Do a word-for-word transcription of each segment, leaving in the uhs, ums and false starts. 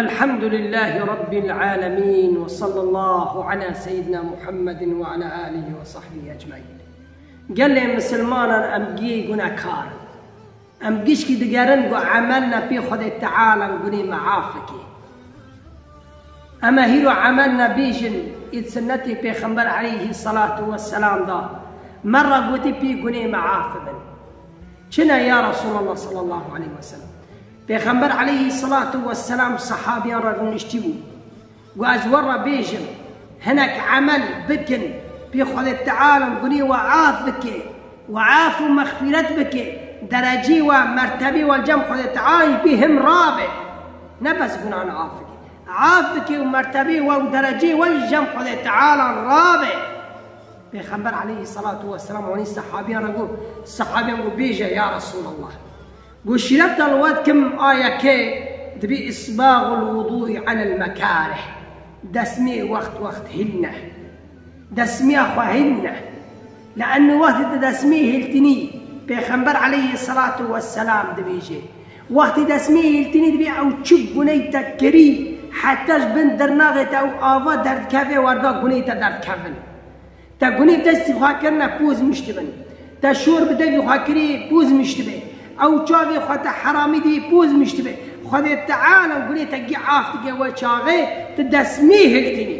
الحمد لله رب العالمين وصلى الله على سيدنا محمد وعلى آله وصحبه أجمعين. Gelê misilmanan em gî gunekar in. Em gişkî digerin ku emel ne pê Xwedê Teala gunê me af bike. Em ê hîro emel nebêjin, ê di sinnetê Pêxember aleyhî selatu wesselam da. Me re gotî pê gunê me af bibin. Çi ne ya Resulallah sallallahu aleyhi ve sellem? Pêxember aleyhî selatu wesselam sehabiyan re rûniştî bû. Got, ez we re bêjim, hinek emel bikin, pê Xwedê Teala gunê we af bike, we af û mexfîret bike, derecê we, mertebê we li cem Xwedê Teala jî pê him rabe. Ne bes gunan af bike. Af bike û mertebê we û derecê we li cem Xwedê Teala rabe. Pêxember aleyhî selatu wesselam wanî sehabiyan re got, sehabiyan got, bêje ya Resulallah. Got, şîreta li we dikim a yekê dibî isbaxul wudûî alel mekarih. Desmê wext wext hilne. Desmiya xwe hilne. Leanne wextê te desmê hiltinî, Pêxember aleyhî selatu wesselam dibêje. Wextê desmê hiltinî dibê ew çi guney te kirî, heta ji bin dirnaxê te ew ava derdikeve, werga guney te derdikevin. Te gunê destî xwe kirine poz miştibin. Te şor bi devî xwe kirî poz miştibe. Ew çavê xwe te heramî dî poz miştibe. Xwedê Teala gunê te gî af dike we çaxê tu desmî hiltinî.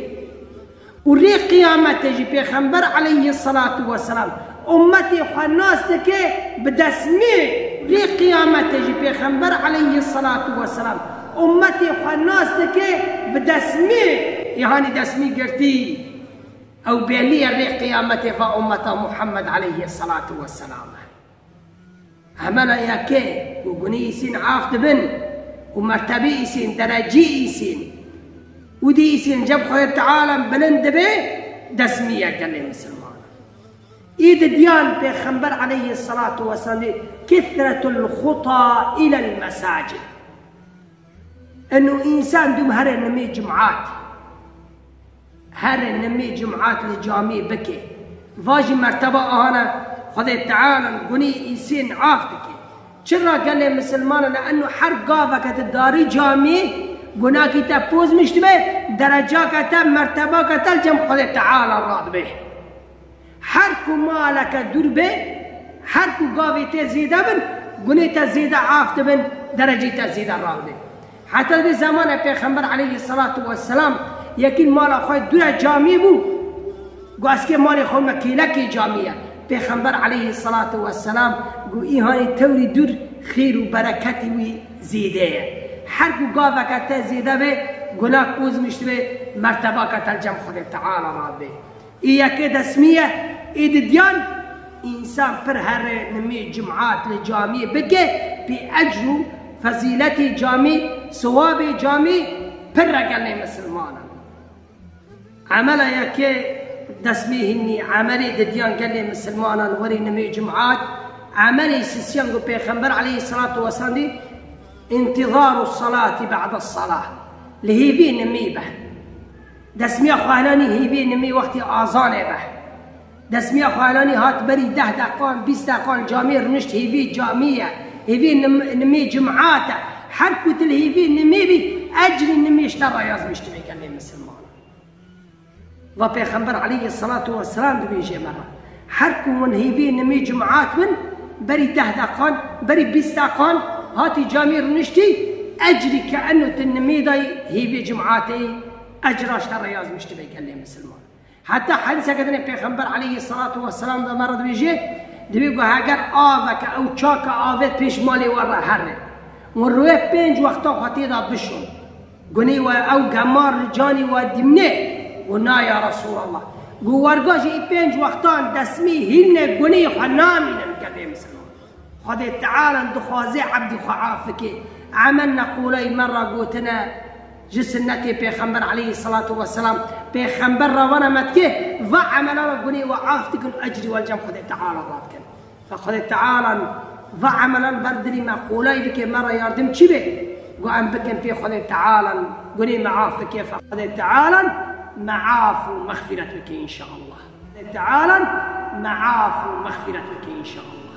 Û rê qiyametê jî Pêxember aleyhî selatu wesselam ummetê xwe nas dike bi desmî. Rê qiyametê jî Pêxember aleyhî selatu wesselam ummetê xwe nas dike bi desmî. Îhanî desmî girtî. Ew belî ye rê qiyametê va ummeta Muhammed aleyhî selatu wesselam e. Emela yekê ku gunî îsîn af dibin û mertebî îsîn, derecî îsîn û dî îsîn cem Xwedê Teala bilind dibe, desmî ye gelê misilman. Î di diyan Pêxember aleyhî selatu wesselam dî kithretul xuta ilel mesacid. Eno însan dûm here nimê cumat. Here nimê cumat li camê bike. Va jî merteba ahana Xwedê Teala gunê îsên af dike. Çira gelê misilmanan e eno her gaveke te darî camê, gunakî te poz miştibe, derecake te, mertebake te li cem Xwedê Teala radibe. Her ku maleke dûr be, her ku gavê te zêde bin, gunê te zêde af dibin, derecê te zêde rawdê. Heta di zemanê Pêxember aleyhî selatu wesselam yekîn mala xwe dûre camî bû, got, ez kê malê xwe me kêlekê camî ye. Pêxember aleyhî selatu wesselam got, îhanî tewrî dûr xêr û bereketî wî zêde ye. Her ku gaveke te zêde be, gunak poz miştibe, mertebake te li cem Xwedê Teala radibê. Ê yekê desmî ye, ê didiyan însan pir here nimê cumat li camiyê bike, pê ecr û fezîletê camî, siwabê camî pir re gelê misilmanan. Emela yekê desmê hînî, emelê didiyan gelê misilmanan werî nimê cumat, emelê sisiyan ku Pêxember aleyhî selatu weselam dî, întizaru salati ba'de salah. Li hêvî nimî be. Desmiya xwe helanî hêvî nimî wextî azanê be. Desmiya xwe helanî hat berî deh deqan, bîst deqan camê rûnişt hêvî camî ye. Hêvî nim-, nimî cumat e. Her ku tu li hêvî nimî bî, ecrî nimî ji te re yazmîş dibe gelê misilman. Va Pêxember aleyhî selatu weselam dibêje me re. Her ku hûn hêvî nimî cumat bin, berî deh deqan, berî bîst deqan hatî camî rûniştî, ecrî ke eno tu nimî dayî hêvî cumatê, ecra ji te re yazmîş dibe gelê misilman. Heta hedîseke dinê Pêxember aleyhî selatu weselam de me re dibêje, dibê ku heger aveke ew çaka avê pêş malê we re here, hûn rûyê pênc wexta xwe tê de bişon. Gunê we ew gemar li canê we dimne û na ya Resûlallah. Got werga ji î pênc wextan desmî hînê gunê xwe namînin gelê misilman. Xwedê Teala dixwaze ebdî xwe af bike. Emel neqûley me re gotine ji sinnetê Pêxember aleyhî selatu weselam. Pêxember re vana me dike, va emela we gunê we af dikin, ecrî we li cem Xwedê Teala radikin. Fe Xwedê Teala va emelan ber dilî me qolay bike, me re yardim çi be? Got em bikin pê Xwedê Teala gunê me af bike, fe Xwedê Teala me af û mexfîret bike înşeallah. Xwedê Teala me af û mexfîret bike înşeallah.